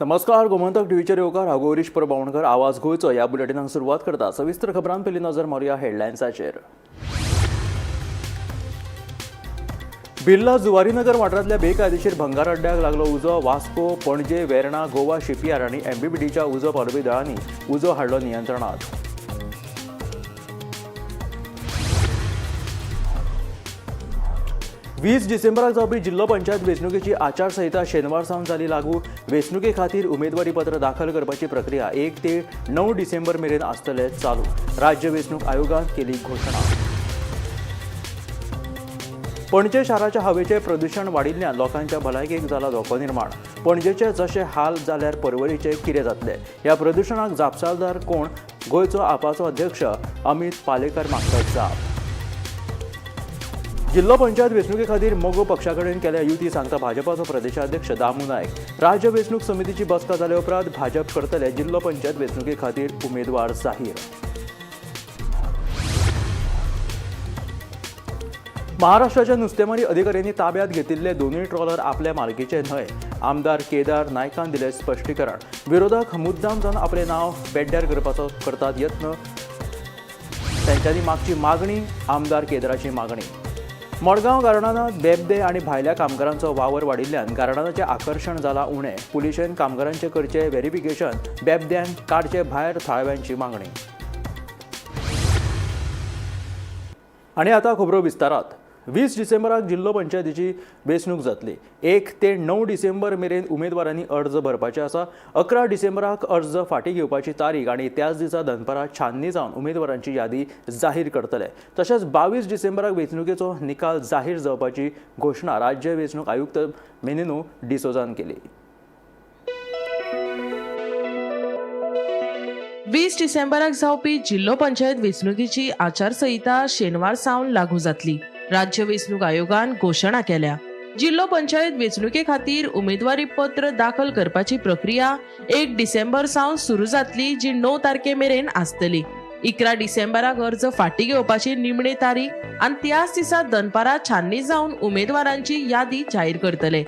नमस्कार, गोमंतक टीव्हीचेर येवकार. हांव गौरीश प्रभावणकर. आवाज गोंयचो ह्या बुलेटिनाक सुरवात करता. सविस्तर खबरां पयलीं नजर मारुया हेडलायन्साचेर. बिर्ला जुवारीनगर वाठारांतल्या बेकायदेशीर भंगार अड्ड्याक लागलो उजो. वास्को, पणजे, वेर्णा, गोवा शिपयार्ड आनी एमबीबीडीच्या उजो पालोवपी दळांनी उजो हाडलो नियंत्रणात. 20 डिसेंबराक जावपी जिल्लो पंचायत वेंचणुकेची आचारसंहिता शेनवार सावन जाली लागू. वेंचणुके खातीर उमेदवारी पत्र दाखल करपाची प्रक्रिया 1 ते 9 डिसेंबर मेरेन आसतले चालू. राज्य वेंचणूक आयोगान केली घोशणा. पणजे शाराच्या हवेचें प्रदूशण वाडिल्ल्यान लोकांच्या भलायकेक जाला धोको निर्माण. पणजेचे जशे हाल जाल्यार परवरीचे कितें जातले? ह्या प्रदूशणाक जापसालदार कोण? गोंयचो आपाचो अध्यक्ष अमित पालेकर मागतात जाप. जिल्लो पंचायत वेंचणुके खातीर मगो पक्षा कडेन केल्या युती, सांगता भाजपाचो प्रदेशाध्यक्ष दामू नायक. राज्य वेंचणूक समितीची बसका जाले उपरांत भाजप करतले जिल्लो पंचायत वेंचणुके खातीर उमेदवार जाहीर. महाराष्ट्राच्या नुस्तेमारी अधिकाऱ्यांनी ताब्यात घेतिल्ले दोनूय ट्रॉलर आपल्या मालकीचे न्हय. आमदार केदार नायकान दिले स्पश्टीकरण. विरोधक मुद्दाम जावन आपलें नांव पेड्ड्यार करपाचो करतात यत्न, तेंच्यांनी मागची मागणी. आमदार केदाराची मागणी. मडगांव गार्डनांत बेबदे आनी भायल्या कामगारांचो वावर वाडिल्ल्यान गार्डनाचें आकर्शण जालां उणें. पुलिशेन कामगारांचें करचें व्हेरिफिकेशन, बेबद्यांक काडचे भायर, थळाव्यांची मागणी. आनी आतां खबरो विस्तारात. 20 डिसेंबराक जिल्लो पंचायतीची वेंचणूक जातली. 1 ते 9 डिसेंबर मेरेन उमेदवारांनी अर्ज भरपाचे आसा. 11 डिसेंबराक अर्ज फाटीं घेवपाची तारीख आनी त्याच दिसा दनपारां छाननी जावन उमेदवारांची यादी जाहीर करतले. तशेंच 22 डिसेंबराक वेंचणुकेचो निकाल जाहीर जावपाची घोशणा राज्य वेंचणूक आयुक्त मेनिनो डिसोजान केली. 20 डिसेंबराक जावपी जिल्लो पंचायत वेंचणुकेची आचारसंहिता शेनवार सावन लागू जातली. राज्य वेंचणूक आयोगान घोशणा केल्या. जिल्लो पंचायत वेंचणुके खातीर उमेदवारी पत्र दाखल करपाची प्रक्रिया 1 डिसेंबर सावन सुरू जातली, जी 9 तारखे मेरेन आसतली. 11 डिसेंबराक अर्ज फाटीं घेवपाची निमणी तारीख आनी त्याच दिसा दनपारां छाननी जावन उमेदवारांची यादी जाहीर करतले.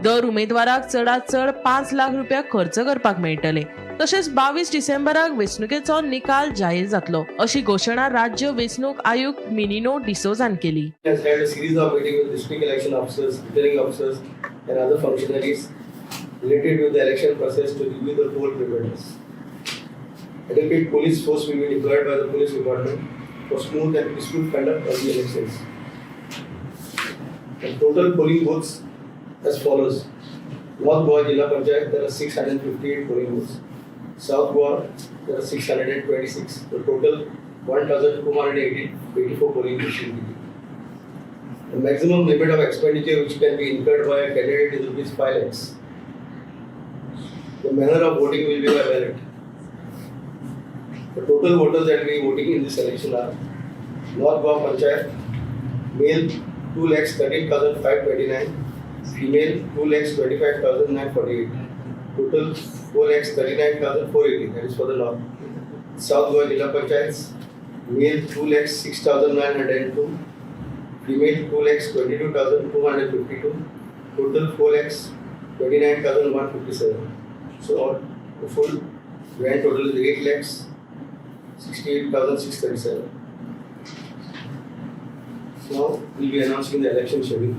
दर उमेदवाराक चडात चड 5 लाख रुपया खर्च करपाक मेळटले. तशेंच 22 डिसेंबराक वेंचणुकेचो निकाल जाहीर जातलो, अशी घोशणा राज्य वेंचणूक आयुक्त मिनिनो डिसोजान केली. Has held a series of meetings with district election officers, returning officers, and other functionaries related with the election process to review the poll preparedness. Adequate police force will be deployed by the police department for smooth and peaceful conduct of the elections. The total polling booths as follows. North Goa Jilla Panchayat, there are 658 polling booths. South Goa, there are 626. The total 1,284 polling booths will be. The maximum limit of expenditure which can be incurred by a candidate is rupees 5 lakhs. The manner of voting will be by ballot. The total voters that will be voting in this election are North Goa Panchayat, male 2,13,529, female 2,25,948. Total 4,39,480, that is for the North. South Goa Jilla Panchayats, male 2,06,902, female 2,22,252, total 4,29,157. So all the full grand total is 8,68,637. Now we'll be announcing the election schedule.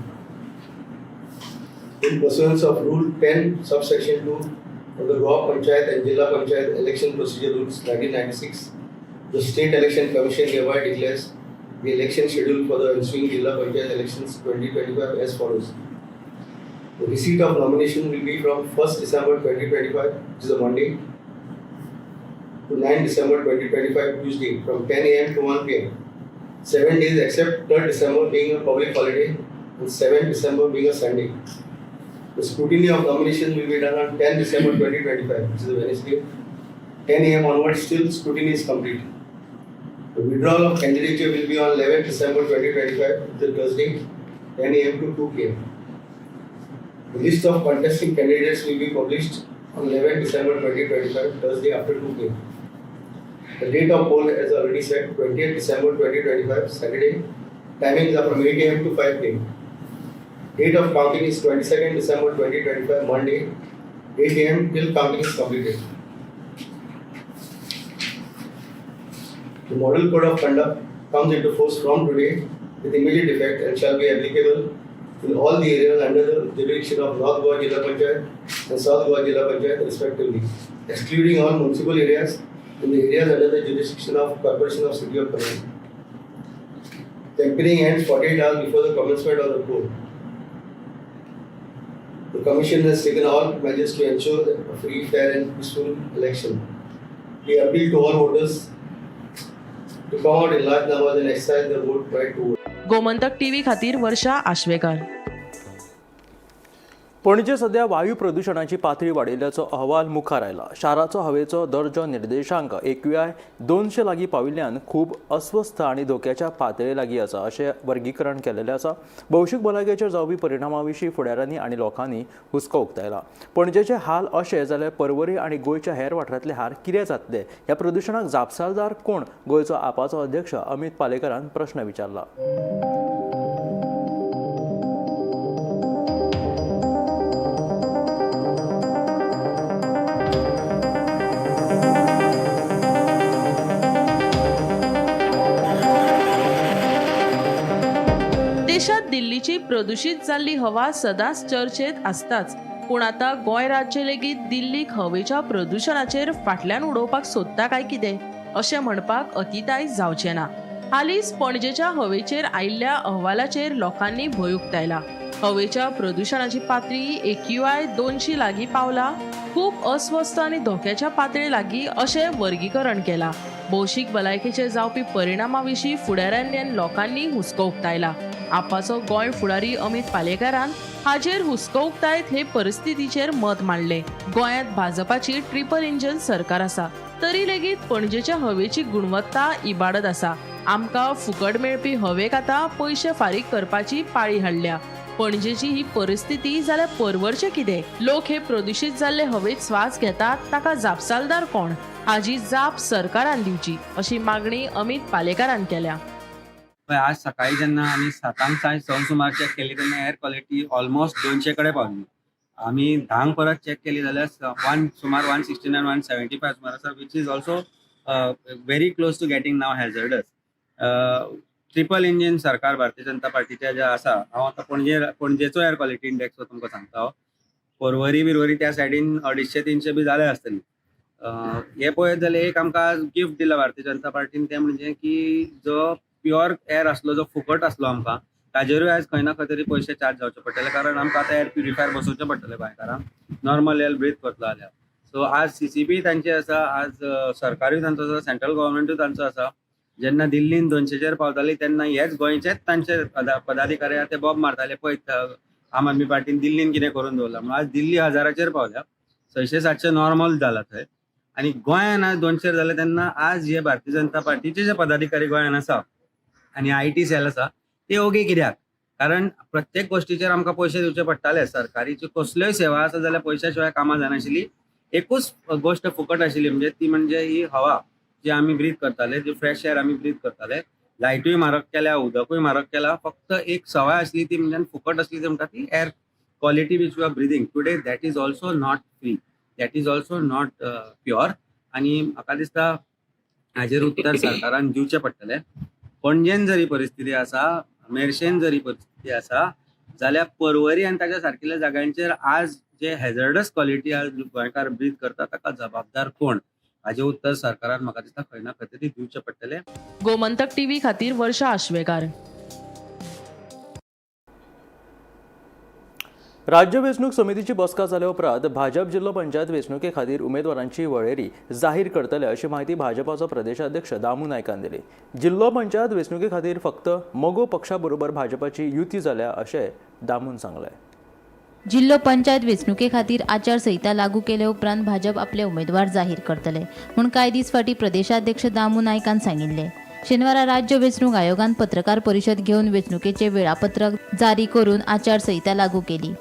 In pursuance of Rule 10, subsection 2 of the Goa Panchayat and Jilla Panchayat Election Procedure Rules 1996, the State Election Commission hereby declares the election schedule for the ensuing Jilla Panchayat elections 2025 as follows. The receipt of nomination will be from 1st December 2025, which is a Monday, to 9 December 2025, Tuesday, from 10 a.m. to 1 p.m. 7 days except 3rd December being a public holiday and 7th December being a Sunday. The scrutiny of nomination will be done on 10 December 2025, which is a Wednesday, 10 a.m. onwards till scrutiny is complete. The withdrawal of candidature will be on 11 December 2025, which is a Thursday, 10 a.m. to 2 p.m. The list of contesting candidates will be published on 11 December 2025, Thursday after 2 p.m. The date of poll, as already said, 20th December 2025, Saturday. Timings are from 8 a.m. to 5 p.m. Date of counting is 22nd December 2025, Monday, 8 am till counting is completed. The Model Code of Conduct comes into force from today with immediate effect and shall be applicable in all the areas under the jurisdiction of North Goa Jilla Panchayat and South Goa Jilla Panchayat respectively, excluding all municipal areas in the areas under the jurisdiction of Corporation of City of Panaji. Campaigning ends 48 hours before the commencement of the poll. The Commission has taken all measures to ensure a free, fair, and peaceful election. We appeal to all voters to come out in large numbers and exercise their vote right to vote. Gomantak TV खातीर वर्षा आश्वेकर. पणजे सध्या वायू प्रदुशणाची पातळी वाडिल्ल्याचो अहवाल मुखार आयला. शाराचो हवेचो दर्जो निर्देशांक AQI 200 लागीं पाविल्ल्यान खूब अस्वस्थ आनी धोक्याच्या पातळे लागीं आसा अशें वर्गीकरण केलेलें आसा. भौशीक भलायकेचेर जावपी परिणामा विशीं फुडाऱ्यांनी आनी लोकांनी हुस्को उक्तायला. पणजेचे हाल अशे जाल्यार परवरी आनी गोंयच्या हेर वाठारांतले हाल कितें जातले? ह्या प्रदुशणाक जापसालदार कोण? गोंयचो आपाचो अध्यक्ष अमीत पालेकरान प्रश्न विचारला. देशात दिल्लीची प्रदूषित जाल्ली हवा सदांच चर्चेत आसताच, पूण आतां गोंय राज्य लेगीत दिल्लीक हवेच्या प्रदुशणाचेर फाटल्यान उडोवपाक सोदता काय कितें अशें म्हणपाक अतिताय जावचें ना. हालींच पणजेच्या हवेचेर आयिल्ल्या अहवालाचेर लोकांनी भंय उक्तायला. हवेच्या प्रदुशणाची पातळी एक्यूआय 200 लागीं पावला, खूब अस्वस्थ आनी धोक्याच्या पातळे लागीं अशें वर्गीकरण केलां. भौशीक भलायकेचेर जावपी परिणामा विशीं फुडाऱ्यांनी आनी लोकांनी हुस्को उक्तायला. आपाचो गोंय फुडारी अमीत पालेकारान हाजेर हुस्को उक्तायत हे परिस्थितीचेर मत मांडलें. गोंयांत भाजपाची ट्रिपल इंजन सरकार आसा, तरी लेगीत पणजेच्या हवेची गुणवत्ता इबाडत आसा. आमकां फुकट मेळपी हवेक आतां पयशे फारीक करपाची पाळी हाडल्या. पणजेची ही परिस्थिती जाल्यार परवरचें कितें? लोक हे प्रदुशीत जाल्ले हवेत स्वास घेतात ताका जापसालदार कोण? हाजी जाप सरकारान दिवची अशी मागणी अमीत पालेकारान केल्या. आज सकाळी जेन्ना आमी 7 6:50 सुमार चॅक केली तेन्ना एअर क्वॉलिटी ऑलमोस्ट 200 कडेन पावली. आमी 10 परत चॅक केली जाल्यार सुमार 169 175 सुमार आसा, which is also very close to getting now hazardous. Triple engine सरकार भारतीय जनता पार्टीचे जे आसा, हांव आतां पणजेचो एअर क्वॉलिटी इंडेक्स हो तुमकां सांगता. हांव परवरी बिरवरी त्या सायडीन 250 300 बी जाले आसतली. हे पळयत जाल्यार एक आमकां आज गिफ्ट दिला भारतीय जनता पार्टीन, तें म्हणजे की जो प्युअर एअर आसलो, जो फुकट आसलो आमकां, ताजेरूय आयज खंय ना खंय तरी पयशे चार्ज जावचे पडटले, कारण आमकां आतां एअर प्युरिफायर बसोवचे पडटले गोंयकारांक नॉर्मल एअर ब्रीथ करतलो जाल्यार. सो आज सीसीबी तांचे आसा, आज सरकारूय तांचो आसा, सेंट्रल गव्हर्मेंटूय तांचो आसा. जेन्ना दिल्लीन 200चेर पावताली तेन्ना हेच गोंयचेच तांचे पदाधिकारी ते बोब मारताले, पळय आम आदमी पार्टीन दिल्लीन कितें करून दवरलां म्हणून. आज दिल्ली 1000चेर पावल्या, 600 700 नॉर्मल जाला थंय, आनी गोंयान आज 200 जाले तेन्ना आज हे भारतीय जनता पार्टीचे जे पदाधिकारी गोंयान आसा आनी IT sell आसा ते ओगी कित्याक? कारण प्रत्येक गोश्टीचेर आमकां पयशे दिवचे पडटाले. सरकारीच्यो कसल्योय सेवा आसा जाल्यार पयशा शिवाय कामां जायनाशिल्ली. एकूच गोश्ट फुकट आशिल्ली म्हणजे ती म्हणजे ही हवा जी आमी ब्रीथ करताले, जी फ्रेश एअर आमी ब्रीथ करताले. लायटूय म्हारग केल्या, उदकूय म्हारग केला, फक्त एक सवय आसली ती म्हणजे फुकट आसली ती म्हणटा ती air quality which you are breathing today, that is also not free, that is also not pure. आनी म्हाका दिसता हाजेर उत्तर सरकारान दिवचें पडटलें. पणजेन जरी परिस्थिती आसा, मेरशेन जरी परिस्थिती आसा जाल्यार परवरी आनी ताच्या सारकिल्ल्या जाग्यांचेर आज जे हॅझर्डस क्वॉलिटी आज गोंयकार ब्रीथ करता ताका जबाबदार कोण? हाजें उत्तर सरकारान म्हाका दिसता खंय ना खंय तरी दिवचें पडटलें. गोमंतक टीव्ही खातीर वर्षा आश्वेकार. राज्य वेंचणूक समितीची बसका जाल्या उपरांत भाजप जिल्लो पंचायत वेंचणुके खातीर उमेदवारांची वळेरी जाहीर करतले अशी म्हायती भाजपाचो प्रदेशाध्यक्ष दामू नायकान दिली. जिल्लो पंचायत वेंचणुके खातीर फक्त मगो पक्षा बरोबर भाजपाची युती जाल्या अशें दामून सांगलें. जिल्लो पंचायत वेंचणुके खातीर आचारसंहिता लागू केले उपरांत भाजप आपले उमेदवार जाहीर करतले म्हूण कांय दीस फाटीं प्रदेशाध्यक्ष दामू नायकान सांगिल्लें. शेनवारा राज्य वेंचणूक आयोगान पत्रकार परिशद घेवन वेंचणुकेचे वेळापत्रक जारी करून आचारसंहिता लागू केली.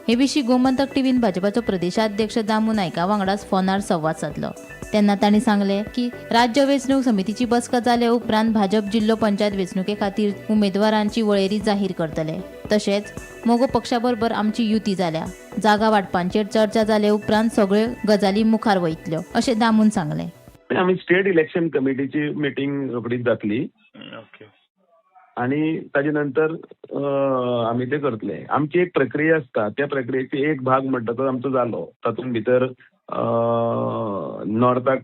हे विशीं गोमंतक टीव्हीन भाजपाचो प्रदेशाध्यक्ष दामू नायका वांगडाच फोनार संवाद सादलो. तेन्ना तांणी सांगलें की राज्य वेंचणूक समितीची बसका जाले उपरांत भाजप जिल्लो पंचायत वेंचणुके खातीर उमेदवारांची वळेरी जाहीर करतले. तशेंच मगो पक्षा बरोबर आमची युती जाल्या, जागा वांटपांचेर चर्चा जाले उपरांत सगळ्यो गजाली मुखार वयतल्यो अशें दामून सांगलें. आमी स्टेट इलेक्शन कमिटीची मिटींग रोखडीच जातली. ओके. आनी ताजे नंतर आमी ते करतले. आमची एक प्रक्रिया आसता, त्या प्रक्रियेची एक भाग म्हणटा तो आमचो जालो. तातूंत भितर नॉर्थाक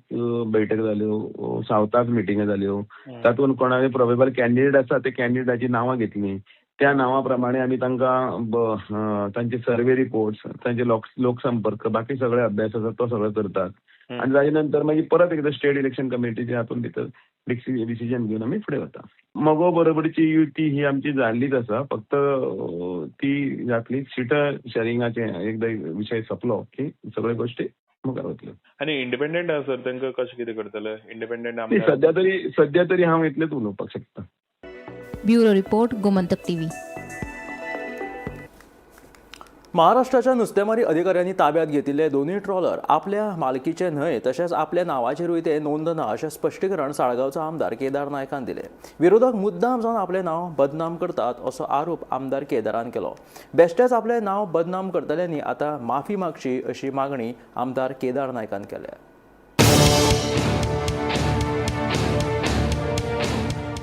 बैठक जाल्यो, सावथाक मिटिंग्यो जाल्यो. तातूंत कोणाले प्रोबेबल कॅन्डिडेट आसा ते कॅन्डिडेटाची नांवां घेतलीं. त्या नांवा प्रमाणे आमी तांकां तांचे सर्वे रिपोर्ट्स, तांचे लोकसंपर्क, बाकी सगळे अभ्यास आसा तो सगळो करतात. आनी ताजे नंतर मागीर परत एकदां स्टेट इलेक्शन कमिटीचे हातूंत भितर डिसिजन घेवन आमी फुडें वता. मगो बरोबरची युती ही आमची जाल्लीच आसा, फक्त ती जातली. सिटां शॅरिंगाचे एकदां विशय सोंपलो की सगळ्यो गोश्टी मुखार वतल्यो. आनी इंडिपेंडंट आसा सर, तांकां कशें कितें करतले इंडिपेंडंट? सद्या तरी हांव इतलेंच उलोवपाक शकता. Bureau report, Gomantak TV. महाराष्ट्राच्या नुस्तेमारी अधिकाऱ्यांनी ताब्यात घेतिल्ले दोनूय ट्रॉलर आपल्या मालकीचे न्हय तशेंच आपल्या नांवाचेरूय ते नोंद ना अशें स्पश्टीकरण साळगांवचो आमदार केदार नायकान दिलें. विरोधक मुद्दाम जावन आपलें नांव बदनाम करतात असो आरोप आमदार केदारान केलो. बेश्टेच आपलें नांव बदनाम करतल्यांनी आतां माफी मागची अशी मागणी आमदार केदार नायकान केल्या.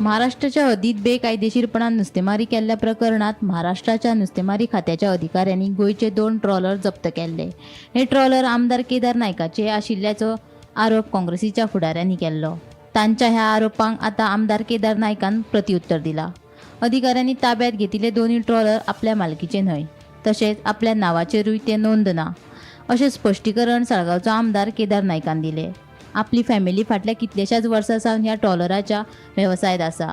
महाराष्ट्राच्या हद्दीत बेकायदेशीरपणान नुस्तेमारी केल्ल्या प्रकरणात महाराष्ट्राच्या नुस्तेमारी खात्याच्या अधिकाऱ्यांनी गोंयचे 2 ट्रॉलर जप्त केल्ले. हे ट्रॉलर आमदार केदार नायकाचे आशिल्ल्याचो आरोप काँग्रेसीच्या फुडाऱ्यांनी केल्लो. तांच्या ह्या आरोपांक आतां आमदार केदार नायकान प्रतिउत्तर दिला. अधिकाऱ्यांनी ताब्यात घेतिल्ले दोनूय ट्रॉलर आपल्या मालकीचे न्हय तशेंच आपल्या नांवाचेरूय ते नोंद ना अशें स्पश्टीकरण साळगांवचो आमदार केदार नायकान दिलें. आपली फॅमिली फाटल्या कितल्याशाच वर्सां सावन ह्या ट्रॉलराच्या वेवसायांत आसा,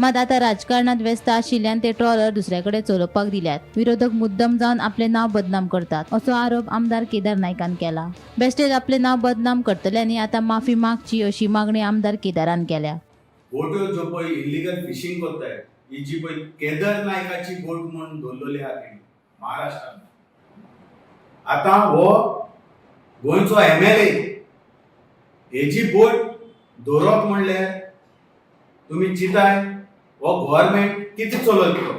मात आतां राजकारणांत व्यस्त आशिल्ल्यान ते ट्रॉलर दुसऱ्या कडेन चलोवपाक दिल्यात. विरोधक मुद्दम जावन आपलें नांव बदनाम करतात असो आरोप आमदार केदार नायकान केला. बेश्टेच आपलें नांव बदनाम करतल्यांनी आतां माफी मागची अशी मागणी आमदार केदारान केल्या. बोट्यो ज्यो पळय इल्लिगल फिशींग करताय ही जी पळय केदार नायकाची बोट म्हूण दवरलेली आहा तेणी महाराष्ट्रान. आतां हो गोंयचो एमएलए हेजी बोट दवरप म्हणल्यार तुमी चिंताय हो गव्हर्मेंट कितें चलयतलो.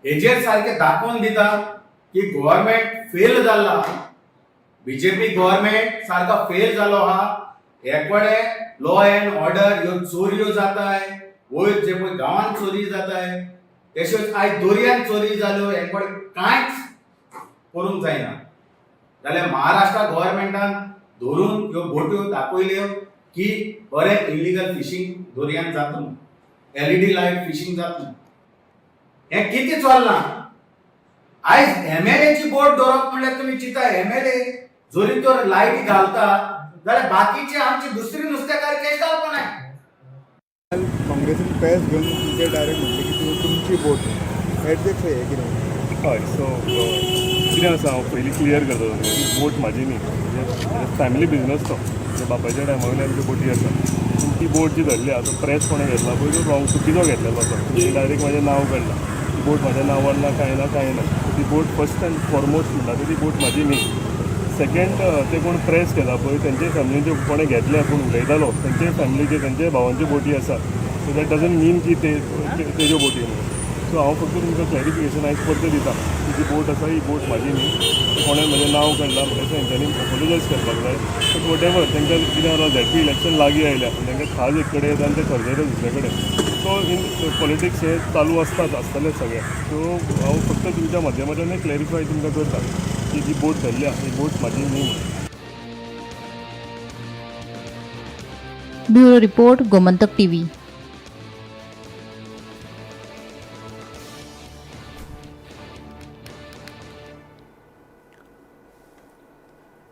हेजेर सारकें दाखोवन दिता की गव्हर्मेंट फेल जाला, बीजेपी गव्हर्मेंट सारको फेल जालो आहा. हे कडेन लॉ एंड ऑर्डर ह्यो चोरयो जाताय, वयर जे पळय गांवांत चोरी जाताय, तश्योच आयज दर्यांत चोरी जाल्यो, हे कडेन कांयच करूंक जायना. जाल्यार महाराष्ट्रा गव्हर्मेंटान धरून ह्यो बोट्यो दाखयल्यो की बरें इलिगल फिशींग दर्यांत जाता म्हूण, एलईडी लायट फिशींग जाता म्हूण. हें कितें चल्लां आयज एमएलएची बोट दवरप म्हणल्यार तुमी चिंता, एमएलए जरी तर लायटी घालता जाल्यार बाकीचे आमची दुसरी नुस्तेकार केश घालपा नाय. काँग्रेसीन पेस घेवन तुमचे डायरेक्ट म्हणलें की तुमची बोट एडजेक्ट हें कितें? हय, सो कितें आसा हांव पयलीं क्लियर करता तुमकां की बोट म्हाजी न्ही, म्हणजे फॅमिली बिजनस तो, म्हणजे बापायच्या टायमा वयल्यान आमच्यो बोटी आसा. पूण ती बोट जी धरली आसा तो प्रेस कोणें घेतला पळय तो रॉंग, चुकीचो घेतलेलो आसा. तेणी डायरेक्ट म्हाजें नांव काडलां, ती बोट म्हाज्या नांवार ना, कांय ना, कांय ना. ती बोट फर्स्ट एंड फॉरमोस्ट म्हणटा ती बोट म्हाजी न्ही. सेकंड, ते कोण प्रेस केला पळय तेंचे फॅमिलीचे कोणें घेतले कोण उलयतालो तेंचे फॅमिलीचे तेंचे भावांच्यो बोटी आसा. सो that doesn't मीन की ते तेज्यो बोटी म्हणून. सो हांव फक्त तुमकां क्लॅरिफिकेशन आयज परतें दिता की जी बोट आसा ही बोट म्हाजी न्ही. कोणें म्हजें नांव काडलां म्हणल्यार तेंच्यांनी एपोलोजायज करपाक जाय. बट what ever, तेंकां कितें जाला, झेडपी इलेक्शन लागीं आयल्या, तेंकां खाज एक कडेन येता आनी ते खर्जयता दुसरे कडेन. सो इन पॉलिटिक्स हे चालू आसतात, आसतलेच सगळें. सो हांव फक्त तुमच्या माध्यमांतल्यान क्लॅरिफाय तुमकां करता की जी बोट धरल्या ही बोट म्हाजी न्ही म्हणून. Bureau report, Gomantak TV.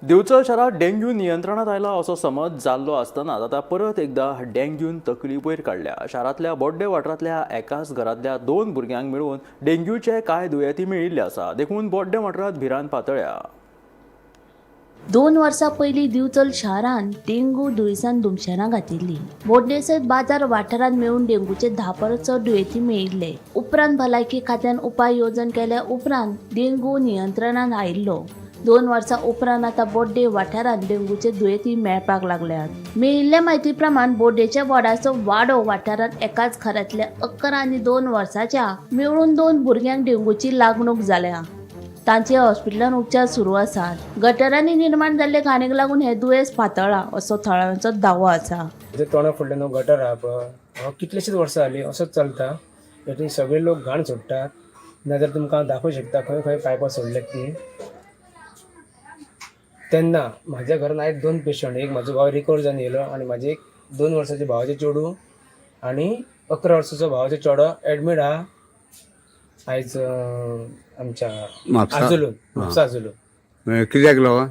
Divchal शारांत डेंग्यू नियंत्रणात आयला असो समज जाल्लो आसतनाच आतां परत एकदा डेंग्यून तकली वयर काडल्या. शारांतल्या बोड्डे वाठारांतल्या एकाच घरांतल्या 2 भुरग्यांक मेळून डेंग्यूचे कांय दुयेंती मेळिल्ले आसा, देखून बोड्डे वाठारांत भिरांत पातळ्या. 2 वर्सां पयलीं दिवचल शारांत डेंगू दुयेंसान धुमशेणां घातिल्ली. बोड्डे सयत बाजार वाठारांत मेळून डेंगूचे 10 परस चड दुयेंती मेळिल्ले. उपरांत भलायकी खात्यान उपाय येवजण केल्या उपरांत डेंगू नियंत्रणांत आयिल्लो. 2 वर्सां उपरांत आतां बोड्डे वाठारांत डेंगूचे दुयेंती मेळपाक लागल्यात. मेळिल्ल्या म्हायती प्रमाण बोड्डेच्या वडाचो वाडो वाठारांत एकाच घरांतल्या 11 आनी 2 वर्सांच्या मेळून 2 भुरग्यांक डेंगूची लागणूक जाल्या. तांचे हॉस्पिटलान उपचार सुरू आसात. गटरांनी निर्माण जाल्ले घाणीक लागून हे दुयेंस पातळ्ळां असो थळाव्यांचो दावो आसा. तोंडा फुडल्यान न्हू गटर आहा पळय, कितलेशीच वर्सां जाली असोच चलता. हेतून सगळे लोक घाण सोडटात. नाजाल्यार तुमकां हांव दाखोवंक शकता खंय खंय पायपां सोडल्यात ती. तेन्ना म्हाज्या घरान आयज 2 पेशंट, एक म्हाजो भाव रिकवर जावन येयलो आनी म्हाजे एक 2 वर्सांचे भावाचें चेडूं आनी 11 वर्साचो भावाचो चेडो एडमीट आहा आयज आमच्या आजुलून, म्हापसा आजुलून. कित्याक लागून?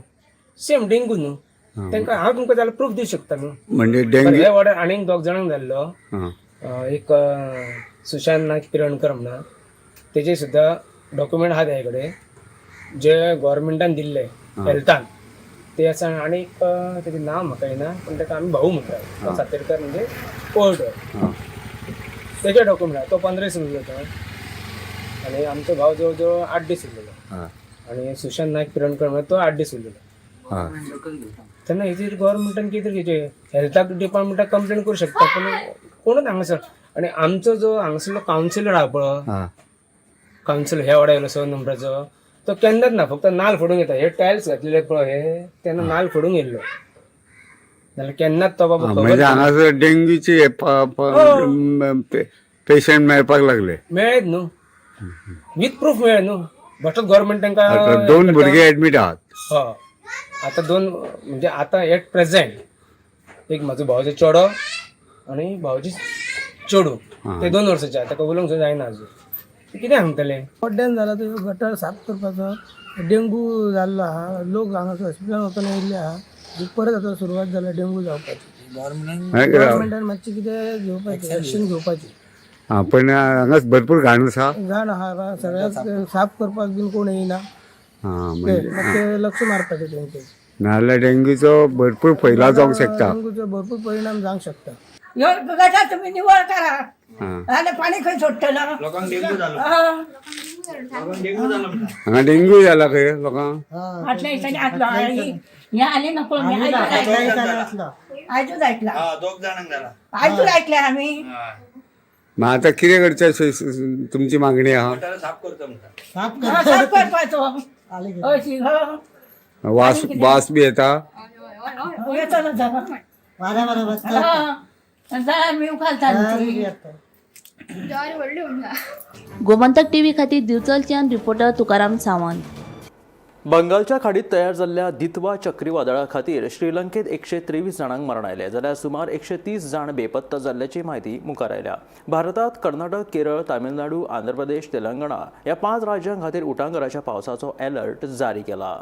सेम डेंगू न्हू. तांकां हांव तुमकां जाल्यार प्रूफ दिवंक शकता न्हू. म्हणजे डेंग्यू हे वॉर्डार आनीक 2 जाणांक जाल्लो, एक सुशांत नायक पिरणकर म्हणा, तेजे सुद्दां डॉक्युमेंट आहा तेजे कडेन जे गोवोरमेंटान दिल्ले हेल्थान ते आसा. आनी एक तेजें नांव म्हाका येना पूण ताका आमी भाऊ म्हणटा, सातेरकर म्हणजे पोर्ट, तेजे डॉक्युमेंट आहा. तो 15 दीस उरलो तो आनी आमचो भाव जवळ जवळ 8 दीस उरलेलो आनी सुशांत नायक पिरणकर म्हणल्यार तो 8 दीस उरलेलो. तेन्ना हेजेर गोवोरमेंटान कितें तरी घेवचें, हेल्थाक डिपार्टमेंटाक कंप्लेन करूं शकता पूण कोणूच हांगासर. आनी आमचो जो हांगासरलो कावन्सिलर आहा पळय, कावन्सिलर ह्या वाड्या वयलो 6 नंबराचो, तो केन्नाच ना, फक्त नाल फोडूंक येता. हे टायल्स घातलेले पळय हे तेन्ना नाल फोडूंक येयल्लो, नाल्यार केन्नाच तो बाबा. म्हणजे हांगासर डेंग्यूची पेशंट मेळपाक लागले. मेळ्ळेच न्हू, विथ प्रूफ मेळ्ळे न्हू. भटच गोवोरमेंट तांकां 2 भुरगे एडमीट आहात. हय, आतां 2 म्हणजे आतां एट प्रेझेंट एक म्हाजो भावाचो चेडो आनी भावाची चेडूं, ते 2 वर्साचे, ताका उलोवंक सुद्दां जायना अजून. कितें सांगतले? पड्ड्यान जाला तो गटर साफ करपाचो, डेंगू जाल्लो आहा, लोक हांगासर हॉस्पिटलान वचून येयल्ले आहा, परत आतां सुरवात जाल्या डेंगू जावपाची. गव्हर्मेंटान मातशें कितें घेवपाचें, एक्शन घेवपाची. आं, पण हांगाच भरपूर घाण आसा. घाण आहा सगळ्याक, साफ करपाक बीन कोण येयना, मातशें लक्ष मारपाचें तेंचेर. नाजाल्यार डेंग्यूचो भरपूर फैलाव जावंक शकता. डेंगूचो भरपूर परिणाम जावंक शकता. गटर तुमी निवळ करा, नाल्यार पाणी खंय सोडटलो? लोकांक डेंगू जालो. हांगा डेंग्यू जाला खंय लोकांक. फाटल्या दिसांनी आसलो, हे आले ना कोण, आयजूच ऐकला, 2 जाणांक जाला, आयजूच ऐकले आमी. मग आता कितें करचें तुमची मागणी आहा? साफ करता म्हणटा, साफ करपाचो. वास वास बी येता. येतलो गोमंतक टीव्ही खातीर दिवचलच्यान रिपोर्टर तुकाराम सावंत. बंगालच्या खाडीत तयार जाल्ल्या दित्वा चक्रीवादळा खातीर श्रीलंकेत 123 जाणांक मरण आयलें जाल्यार सुमार 130 जाण बेपत्ता जाल्ल्याची म्हायती मुखार आयल्या. भारतांत कर्नाटक, केरळ, तामिळनाडू, आंध्र प्रदेश, तेलंगणा ह्या 5 राज्यां खातीर उटांगराच्या पावसाचो अलर्ट जारी केला.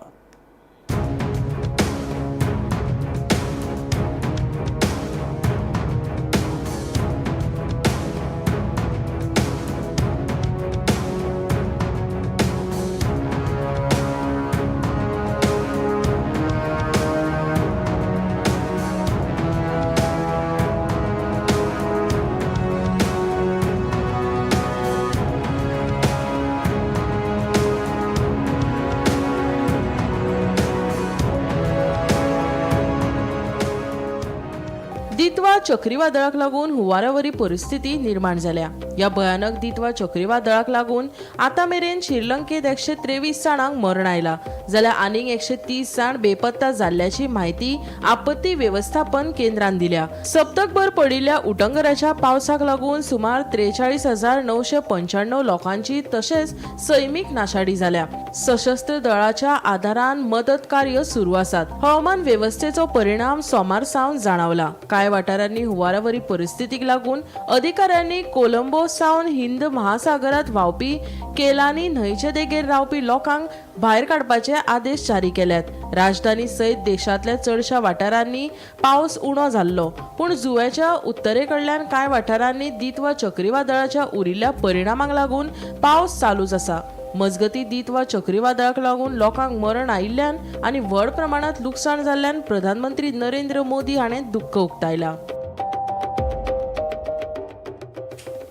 दित्वा चक्रीवादळाक लागून हुंवारावरी परिस्थिती निर्माण जाल्या. ह्या भयानक दित्वा चक्रीवादळाक लागून आतां मेरेन श्रीलंकेत 123 जाणांक मरण आयला जाल्यार आनीक 130 जाण बेपत्ता जाल्ल्याची म्हायती आपत्ती वेवस्थापन केंद्रान दिल्या. सप्तकभर पडिल्ल्या उटंगराच्या पावसाक लागून सुमार 43,995 लोकांची तशेंच सैमीक नाशाडी जाल्या. सशस्त्र दळाच्या आदारान मदत कार्य सुरू आसात. हवामान वेवस्थेचो परिणाम सोमार सावन जाणवला. कांय वाठारांनी हुंवारावरी परिस्थितीक लागून अधिकाऱ्यांनी कोलंबो सावन हिंद महासागरात व्हांवपी केलानी न्हंयचे देगेर रावपी लोकांक भायर काडपाचे आदेश जारी केल्यात. राजधानी सयत देशांतल्या चडशा वाठारांनी पावस उणो जाल्लो, पूण जुंव्याच्या उत्तरेकडल्यान कांय वाठारांनी दित्वा चक्रीवादळाच्या उरिल्ल्या परिणामाक लागून पावस चालूच आसा. मजगती दित्वा चक्रीवादळाक लागून लोकांक मरण आयिल्ल्यान आनी व्हड प्रमाणांत लुकसाण जाल्ल्यान प्रधानमंत्री नरेंद्र मोदी हाणें दुख्ख उक्तायलां.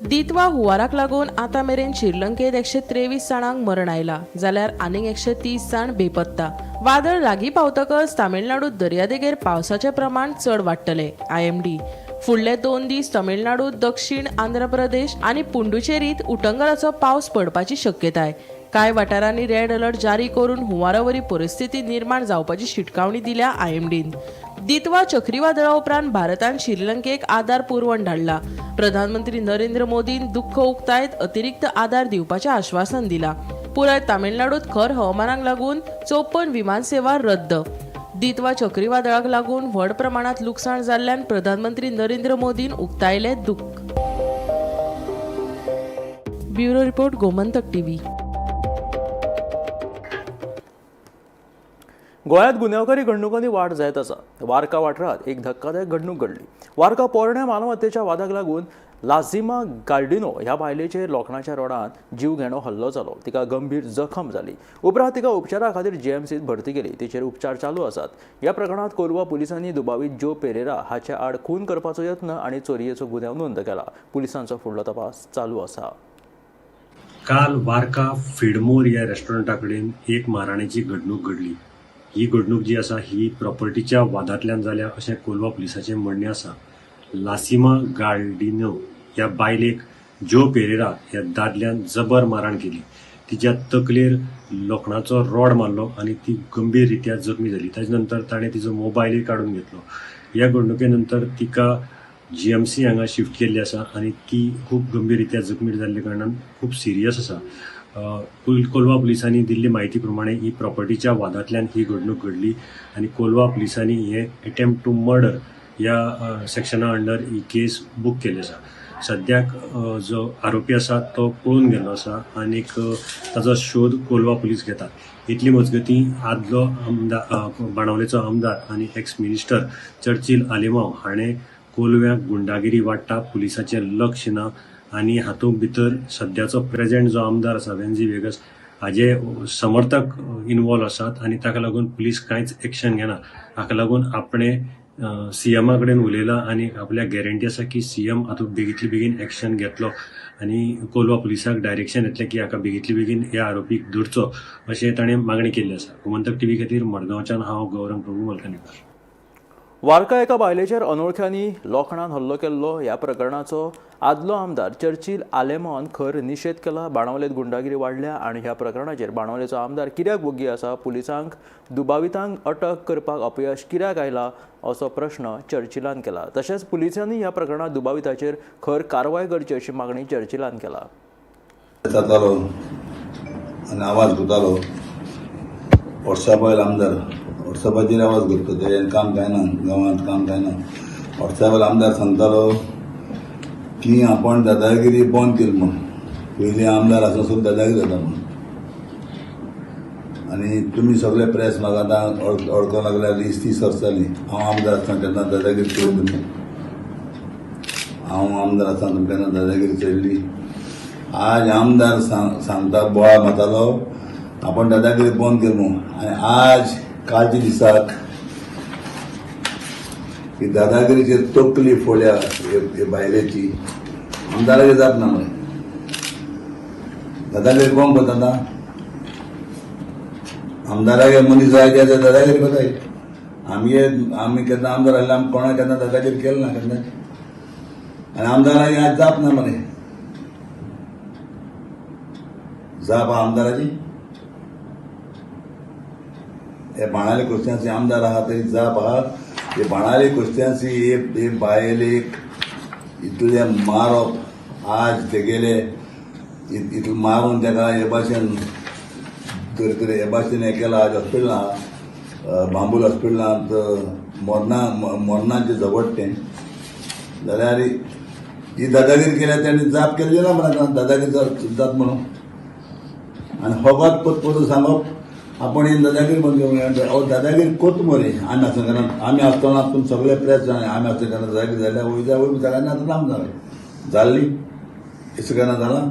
दित्वा हुंवाराक लागून आतां मेरेन श्रीलंकेत 123 जाणांक मरण आयलां जाल्यार आनीक 130 जाण बेपत्ता. वादळ लागीं पावतकच तामिळनाडूत दर्यादेगेर पावसाचें प्रमाण चड वाडटलें. IMD फुडले 2 दीस तमिळनाडू, दक्षिण आंध्र प्रदेश आनी पुडुचेरीत उटंगराचो पावस पडपाची शक्यताय. कांय वाठारांनी रेड अलर्ट जारी करून हुंवारावरी परिस्थिती निर्माण जावपाची शिटकावणी दिल्या आयएमडीन. दितवा चक्रीवादळा उपरांत भारतान श्रीलंकेक आदार पुरवण धाडला. प्रधानमंत्री नरेंद्र मोदीन दुख्ख उक्तायत अतिरिक्त आदार दिवपाचें आश्वासन दिलां. पुराय तामिळनाडूत खर हवामानाक लागून 54 विमानसेवा रद्द. दितवा चक्रीवादळाक लागून व्हड प्रमाणात लुकसाण जाल्ल्यान प्रधानमंत्री नरेंद्र मोदीन उक्तायलें दुख्ख. Bureau report, Gomantak TV. गोंयांत गुन्यांवकारी घडणुकांनी वाड जायत आसा. वार्का वाठारांत एक धक्कादायक घडणूक घडली. वार्का पोरण्या मालमत्तेच्या वादाक लागून लाझिमा गार्डिनो ह्या बायलेचेर लोखणाच्या रोडान जीव घेणो हल्लो जालो. तिका गंभीर जखम जाली. उपरांत तिका उपचारा खातीर जीएमसीत भरती केली. तिचेर उपचार चालू आसात. ह्या प्रकरणांत कोलवा पुलिसांनी दुबावीत जो पेरेरा हाचे आड खून करपाचो यत्न आनी चोरयेचो गुन्यांव नोंद केला. पुलिसांचो फुडलो तपास चालू आसा. काल वार्का फिडमोर ह्या रेस्टॉरंटा कडेन एक माराणेची घडणूक घडली. ही घडणूक जी आसा ही प्रॉपर्टीच्या वादांतल्यान जाल्या अशें कोलवा पुलिसाचें म्हणणें आसा. लासिमा गार्डिनो ह्या बायलेक जो पेरेरा ह्या दादल्यान जबर माराण केली. तिच्या तकलेर लोखणाचो रॉड मारलो आनी ती गंभीर रित्या जखमी जाली. ताजे नंतर ताणें तिजो मोबायलय काडून घेतलो. ह्या घडणुके नंतर तिका जीएमसी हांगा शिफ्ट केल्ली आसा आनी ती खूब गंभीर रित्या जखमी जाल्ल्या कारणान खूब सिरियस आसा. कोलवा पुलिसांनी दिल्ली म्हायती प्रमाणे ही प्रॉपर्टीच्या वादांतल्यान ही घडणूक घडली आनी कोलवा पुलिसांनी हे एटेम्प्ट टू मर्डर ह्या सेक्शना अंडर ही केस बूक केल्ली आसा. सद्याक जो आरोपी आसा तो पळून गेल्लो आसा आनीक ताजो शोध कोलवा पुलीस घेतात. इतली मजगती आदलो आमदार, बाणावलेचो आमदार आनी एक्स मिनिस्टर चर्चिल आलेमांव हाणें कोलव्याक गुंडागिरी वाडटा, पुलिसाचें लक्ष ना आनी हातूंत भितर सद्याचो प्रेजेंट जो आमदार आसा वेन्झी वेगस हाजे समर्थक इनवॉल्व आसात आनी ताका लागून पुलीस कांयच एक्शन घेना. हाका लागून आपणें सीएमा कडेन उलयलां आनी आपल्याक गॅरंटी आसा की सीएम हातूंत बेगींतले बेगीन एक्शन घेतलो आनी कोलवा पुलिसाक डायरेक्शन येतलें की हाका बेगींतले बेगीन ह्या आरोपीक धरचो अशें ताणें मागणी केल्ली आसा. गोमंतक टीव्ही खातीर मडगांवच्यान हांव गौरंग प्रभू मलकानेकर. वार्का एका बायलेचेर अनोळख्यांनी लोखणान हल्लो केल्लो. ह्या प्रकरणाचो आदलो आमदार चर्चिल आलेमांवान खर निशेध केला. बाणावलेंत गुंडागिरी वाडल्या आनी ह्या प्रकरणाचेर बाणावलेचो आमदार कित्याक वोग्गी आसा, पुलिसांक दुबावितांक अटक करपाक अपयश कित्याक आयला असो प्रश्न चर्चिलान केला. तशेंच पुलिसांनी ह्या प्रकरणांत दुबाविताचेर खर कारवाय करची अशी मागणी चर्चिलान केला. जातालो आनी आवाज करतालो व्हॉट्सॅपावयलो आमदार व्हॉट्सॅपाचेर आवाज करता, तें काम जायना, गांवांत काम जायना. व्हॉट्सॅपावयलो आमदार सांगतालो की आपण दादागिरी बंद केली म्हूण, पयलीं आमदार आसा दादागिरी जाता म्हूण. आनी तुमी सगळे प्रेस म्हाका आतां अडकोवंक लागल्या 20-30 वर्सां जालीं. हांव आमदार आसतना केन्ना दादागिरी चोयली तुमी? हांव आमदार आसतना तुमी केन्ना दादागिरी चोयल्ली? आज आमदार सांगता बोळा मारतालो आपण दादागिरी बंद केली म्हूण, आनी आज कालच्या दिसाक ही दादागिरीचेर तकली फोडल्या हे बायलेची. आमदाराचेर जाप ना मरे. दादागिरी कोण करता आतां? आमदारागे मनीस जाय ते दादागिरी करताय. आमगे आमी केन्ना आमदार आसले आमी कोणाक केन्ना दादागिरी केली ना केन्ना, आनी आमदाराची आज जाप ना मरे. जाप आमदाराची हे बाणावले क्रिस्तियांची आमदार आहा तरी जाप आहा. हे बाणावले क्रिस्तियांची हे बायलेक इतले मारप आज तेगेले इतले मारून तेका हे भाशेन तरेतरे हे भाशेन हें केलां. आज हॉस्पिटलां बांबूल हॉस्पिटलांत मरणाचें झगडटें जाल्यार ही दादागिरी केल्या तेणी जाप केली ना मरे आतां दादागिरी जात म्हणून. आनी फकत परत परत सांगप आपण ही दादागिरी बंद करूंक. अहो दादागिरी कोत मरे. आमी आसतना केन्ना आमी आसतना तुमी सगळे प्रेस जाणां आमी आसतना केन्ना दादागिरी जाल्या वयता वय सगळ्यांनी आतां लांब जालें जाल्ली अशें केन्ना जालां?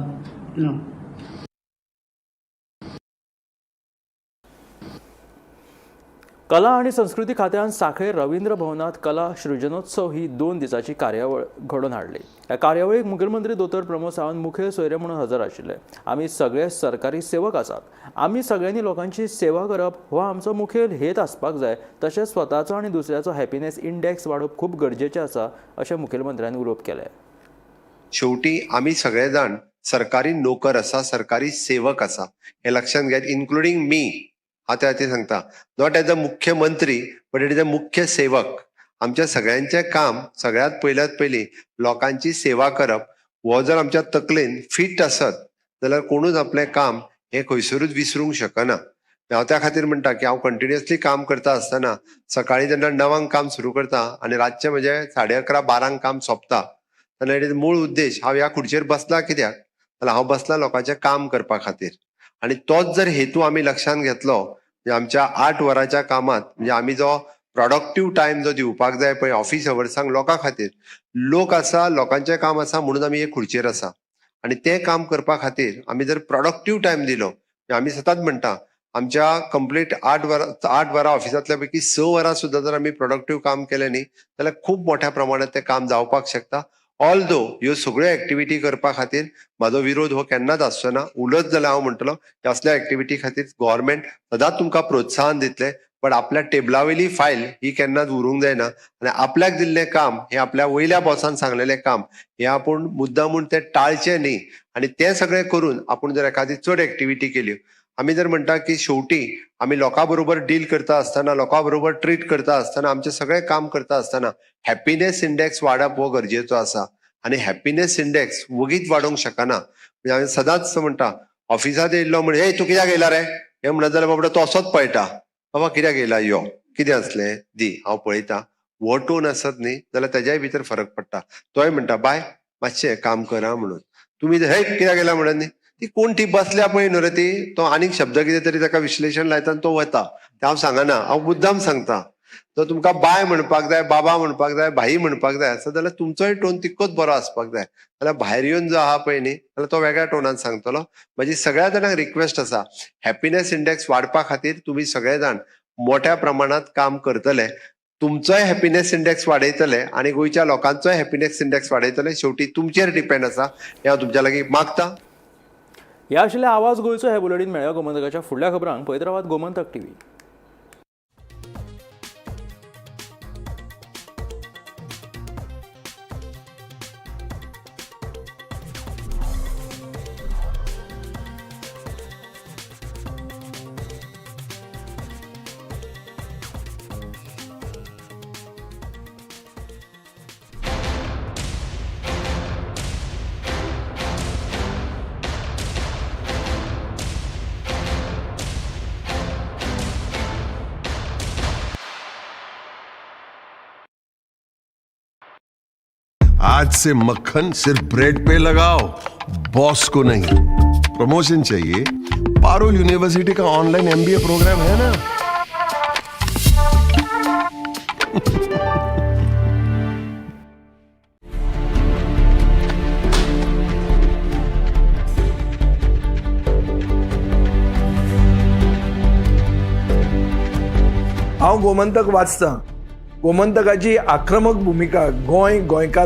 कला आनी संस्कृती खात्यान सांखळे रवींद्र भवनात कला सृजनोत्सव ही 2 दिसांची कार्यावळ घडोवन हाडली. ह्या कार्यावळीक मुखेलमंत्री दोतोर प्रमोद सावंत मुखेल सोयरे म्हणून हजर आशिल्ले. आमी सगळे सरकारी सेवक आसात, आमी सगळ्यांनी लोकांची सेवा करप हो आमचो मुखेल हेत आसपाक जाय. तशेंच स्वताचो आनी दुसऱ्याचो हॅपीनेस इंडेक्स वाडोवप खूब गरजेचें आसा अशें मुखेलमंत्र्यान उलोवप केलें. शेवटी आमी सगळे जाण सरकारी नोकर आसा, सरकारी सेवक आसा हें लक्षांत घेयात. इन्क्लुडींग मी, हांव त्या खातीर सांगता, not as a मुख्यमंत्री बट it is a मुख्य सेवक. आमच्या सगळ्यांचें काम सगळ्यांत पयल्यात पयलीं लोकांची सेवा करप. हो जर आमच्या तकलेन फिट आसत जाल्यार कोणूच आपलें काम हें खंयसरूच विसरूंक शकना. हांव त्या खातीर म्हणटा की हांव कंटिन्युअसली काम करता आसतना सकाळीं जेन्ना 9 काम सुरू करता आनी रातचें म्हजें 11:30 12 काम सोंपता तेन्ना it is मूळ उद्देश, हांव ह्या खुर्चेर बसला कित्याक जाल्यार हांव बसला लोकांचें काम करपा खातीर. आनी तोच जर हेतू आमी लक्षांत घेतलो म्हणजे आमच्या 8 वरांच्या कामांत म्हणजे आमी जो प्रोडक्टीव टायम जो दिवपाक जाय पळय ऑफिस अवर्सांक लोकां खातीर, लोक आसा, लोकांचें काम आसा म्हणून आमी हे खुर्चेर आसा आनी तें काम करपा खातीर आमी जर प्रोडक्टीव टायम दिलो, आमी सदांच म्हणटा आमच्या कंप्लीट 8 वरां ऑफिसांतल्या पैकी 6 वरां सुद्दां जर आमी प्रोडक्टीव काम केलें न्ही जाल्यार खूब मोठ्या प्रमाणात तें काम जावपाक शकता. ऑल्दो ह्यो सगळ्यो एक्टिविटी करपा खातीर म्हाजो विरोध हो केन्नाच आसचो ना. उलट जाल्यार हांव म्हणटलो की असल्या एक्टिविटी खातीर गव्हर्मेंट सदांच तुमकां प्रोत्साहन दितलें, बट आपल्या टेबला वयली फायल ही केन्नाच उरूंक जायना आनी आपल्याक दिल्लें काम हें आपल्या वयल्या बॉसान सांगलेलें काम हें आपूण मुद्दामून तें टाळचें न्ही आनी तें सगळें करून आपूण जर एखादी चड एक्टिविटी केली, आमी जर म्हणटा की शेवटी आमी लोकां बरोबर डील करता आसतना, लोकां बरोबर ट्रीट करता आसतना, आमचें सगळें काम करता आसतना हॅपिनेस इंडेक्स वाडप हो गरजेचो आसा आनी हॅपिनेस इंडेक्स वगीत वाडोवंक शकना. म्हणजे आमी सदांच म्हणटा ऑफिसांत येयल्लो म्हण, हे तूं कित्याक येयला रे, हें म्हणत जाल्यार बाबडो तो असोच पळयता, बाबा कित्याक येयला, यो कितें आसलें दी हांव पळयता, हो टोन आसत न्ही जाल्यार तेज्याय भितर फरक पडटा. तोय म्हणटा बाय मातशें काम करा म्हणून, तुमी हे कित्याक येयला म्हणत न्ही, ती कोण ती बसल्या पळय न्हू रे ती, तो आनीक शब्द कितें तरी ताका विश्लेशण लायता आनी तो वता. तें हांव सांगना, हांव मुद्दाम सांगता. जर तुमकां बाय म्हणपाक जाय, बाबा म्हणपाक जाय, भाई म्हणपाक जाय आसत जाल्यार तुमचोय टोन तितकोच बरो आसपाक जाय. जाल्यार भायर येवन जो आहा पळय न्ही जाल्यार तो वेगळ्या टोनान सांगतलो. म्हजी सगळ्या जाणांक रिक्वेस्ट आसा, हॅपिनेस इंडेक्स वाडपा खातीर तुमी सगळे जाण मोठ्या प्रमाणात काम करतले, तुमचोय हॅपिनेस इंडेक्स वाडयतले आनी गोंयच्या लोकांचोय हॅपिनेस इंडेक्स वाडयतले. शेवटी तुमचेर डिपेंड आसा हें हांव तुमच्या लागीं मागता. ह्या आशिल्ल्या आवाज गोंयचो हे बुलेटीन मेळ्ळ्या गोमंतकाच्या फुडल्या खबरांक पळयत रावात गोमंतक टीव्ही. आज से मक्खन सिर्फ ब्रेड पे लगाओ, बॉस को नहीं. प्रमोशन चाहिए? पारुल यूनिवर्सिटी का ऑनलाइन एमबीए प्रोग्राम है ना. हांव गोमंतक वाचतां. गोमंतकाची आक्रमक भुमिका गोंय गोंयकार